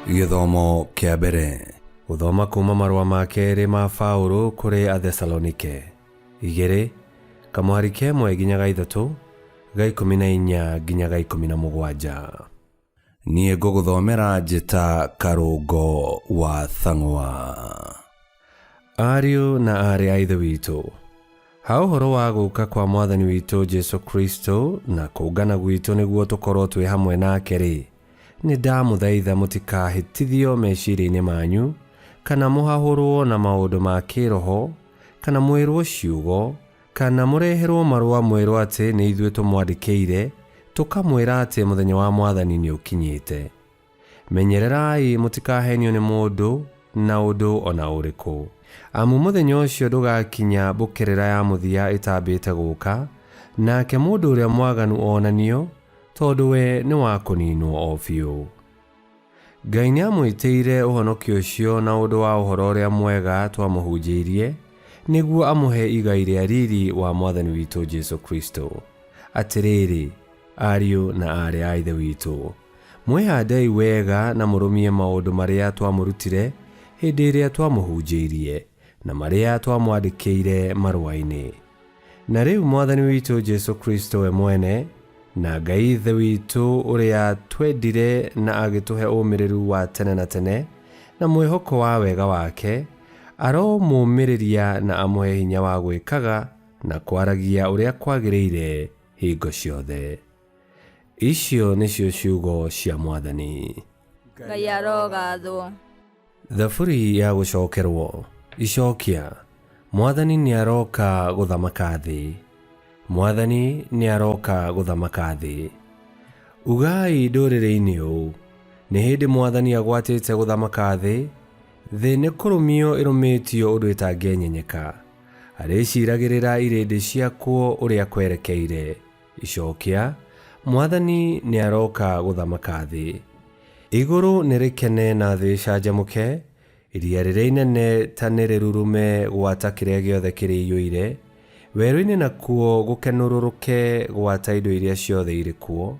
Gĩthomo kĩa mbere. Gũthoma kuuma marũa ma kerĩ ma Paũlũ kũrĩ Athesalonike, igĩrĩ, kamũhari ka ĩmwe nginya ga ithatũ, ga ikũmi na inya nginya ga ikũmi na mũgwanja. Niĩ ngũgũthomera njĩta Karũngo wa Thang'wa. Ariũ na aarĩ a Ithe witũ, ha ũhoro wa gũũka kwa Mwathani witũ Jesũ Kristũ na kũngana gwitũ nĩguo tũkorwo twĩ hamwe nake-rĩ, nĩndamũthaitha mũtikahĩtithio meciria-inĩ manyu, kana mũhahũrwo na maũndũ ma kĩĩroho, kana mwĩrwo ciugo, Kana mũreherwo marũa mwĩrwo atĩ nĩ ithuĩ tũmwandĩkĩire, tũkamwĩra atĩ mũthenya wa Mwathani nĩũkinyĩte. Menyererai mũtikahenio nĩ mũndũ na ũndũ o na ũrĩkũ. Amu mũthenya ũcio ndũgakinya mbũkĩrĩra ya mũthia ĩtambĩte gũũka, nake mũndũ ũrĩa mwaganu onanio, tondũ we nĩ wa kũninwo o biũ. Ngai nĩamwĩtĩire ũhonokio ũcio na ũndũ wa Ũhoro-ũrĩa-Mwega twamũhunjĩirie, nĩguo amũhe igai rĩa riri wa Mwathani witũ Jesu Kristo. Atĩrĩrĩ, ariũ na aarĩ a Ithe witũ, mwĩhandei wega na mũrũmie maũndũ marĩa twamũrutire hĩndĩ ĩrĩa twamũhunjĩirie, na marĩa twamwandĩkĩire marũa-inĩ. Na rĩu Mwathani witũ Jesu Kristo we mwene, na Ngai Ithe witũ ũrĩa twendire na agĩtũhe ũmĩrĩru wa tene na tene, na mwĩhoko wa wega wake, aromũũmĩrĩria na amũhe hinya wa gwĩkaga na kwaragia ũrĩa kwagĩrĩire hingo ciothe. Icio nĩcio ciugo cia Mwathani. Ngai arogathwo. Thaburi ya gũcokerwo. Icokia. Mwathani nĩaroka gũthamaka thĩ. Mwathani nĩaroka gũthamaka thĩ. Ugai ndũrĩrĩ-inĩ ũũ, Nĩ hĩndĩ Mwathani agwatĩte gũthamaka thĩ, thĩ nĩ kũrũmio ĩrũmĩtio ũndũ ĩtangĩenyenyeka. Arĩciragĩrĩra irĩndĩ ciakuo ũrĩa kwerekeire. Icokia, Mwathani nĩaroka gũthamaka thĩ. Igũrũ nĩrĩkene na thĩ ĩcanjamũke, Iria rĩrĩa inene ta nĩrĩrurume gwata kĩrĩa gĩothe kĩrĩiyũire, werũ-inĩ nakuo gũkenũrũrũke gwata indo iria ciothe irĩ kuo,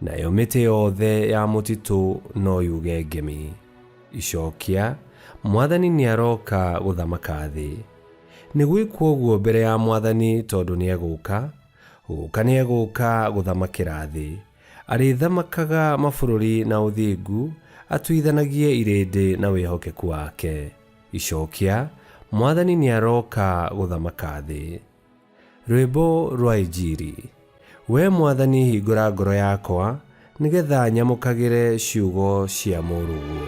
nayo mĩtĩ yothe ya mũtitũ no yuge ngemi. Icokia, Mwathani nĩaroka gũthamaka thĩ. Nĩgwĩkwo ũguo mbere ya Mwathani tondũ nĩegũũka, gũũka nĩegũũka gũthamakĩra thĩ. Arĩthamakaga mabũrũri na ũthingu, atuithanagie irĩndĩ na wĩhokeku wake. Icokia, Mwathani nĩaroka gũthamaka thĩ. Rwĩmbo rwa Injiri. Wee Mwathani hingũra ngoro yakwa, nĩ getha nyamũkagĩre ciugo cia Mũrũguo.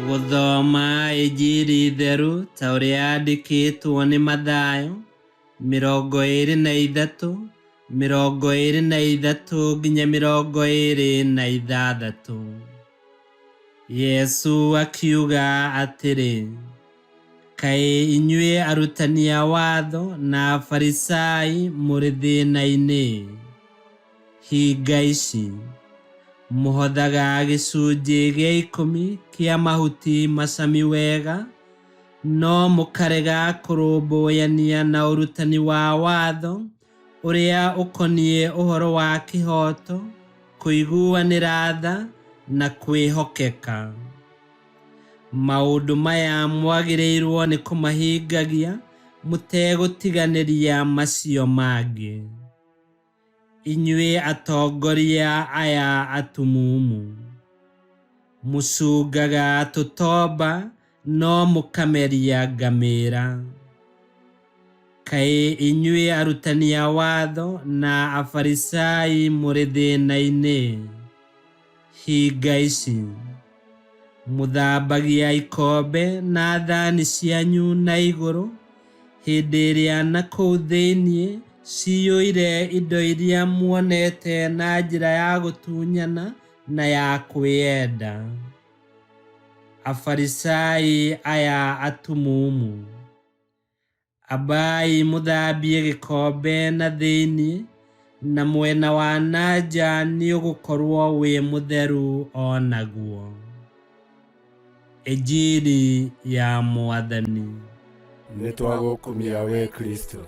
Gũthoma Injiri theru ta ũrĩa yandĩkĩtwo nĩ Mathayo, 23, 23 nginya 26. Yesu akiuga atĩrĩ, Kaĩ inyuĩ arutani a watho na Afarisai mũrĩ thĩna-inĩ-ĩ! Hinga ici! Mũhothaga gĩcunjĩ gĩa ikũmi kĩa mahuti macami wega, no mũkarega kũrũmbũyania na ũrutani wa watho ũrĩa ũkoniĩ ũhoro wa kĩhooto, kũiguanĩra tha, na kwĩhokeka. Maũndũ maya mwagĩrĩirwo nĩ kũmahingagia mũtegũtiganĩria macio mangĩ. Inyuĩ atongoria aya atumumu! Mũcungaga tũtomba no mũkameria ngamĩra. Kaĩ inyuĩ arutani a watho na Afarisai mũrĩ thĩna-inĩ-ĩ! Hinga ici! Mũthambagia ikombe na thani cianyu na igũrũ, hĩndĩ ĩrĩa na kũu thĩinĩ ciyũire indo iria muonete na njĩra ya gũtunyana na ya kwĩyenda. Afarisai aya atumumu! Ambai mũthambie gĩkombe na thĩinĩ, na mwena wa na nja nĩũgũkorwo wĩ mũtheru o naguo. Injiri ya Mwathani. Nĩtwagũkumia wee Kristo.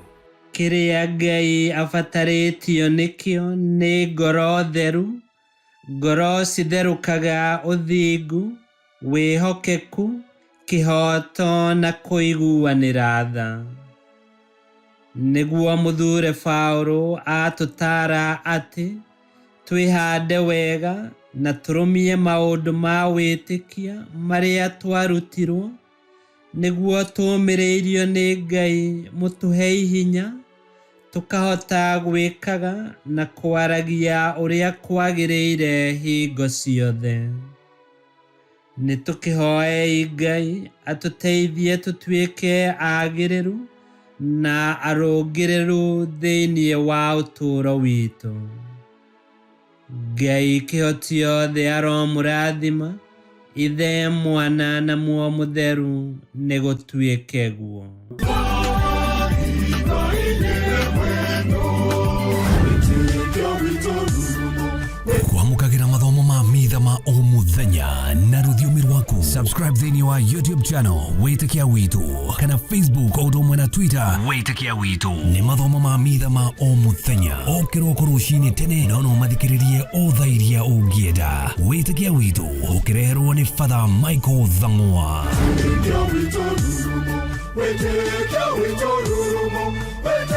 Kĩrĩa Ngai abatarĩtio nĩkĩo nĩ ngoro theru, ngoro citherũkaga ũthingu, wĩhokeku, kĩhooto na kũiguanĩra tha. Nĩguo mũthure Paũlũ atũtaara atĩ twĩhande wega na tũrũmie maũndũ ma wĩtĩkia marĩa twarutirwo, nĩguo tũũmĩrĩirio nĩ Ngai mũtũhei hinya, tũkahota gwĩkaga na kwaragia ũrĩa kwagĩrĩire hingo ciothe. Nĩ tũkĩhoei Ngai atũteithie tũtuĩke agĩrĩru na arũngĩrĩru thĩinĩ wa ũtũũro witũ. Ngai kĩhoti othe aromũrathima, Ithe, Mwana na Muoyo Mũtheru, nĩ gũtuĩke guo. Kwamũkagĩra mathomo ma mitha ma o mũthenya na rũthiomi rwaku. Subscribe thĩinĩ wa YouTube channel Wĩtĩkia Witũ kana Facebook o ũndũ ũmwe na Twitter Wĩtĩkia Witũ. Nĩ mathomo ma mitha ma o mũthenya o kĩroko rũcinĩ tene, no no mathikĩrĩrie o thaa iria ũngĩenda. Wĩtĩkia Witũ ũkĩreherwo nĩ Father Michael Thang'wa. Wĩtĩkia witũ rurumo, wĩtĩkia witũ rurumo, wĩtĩkia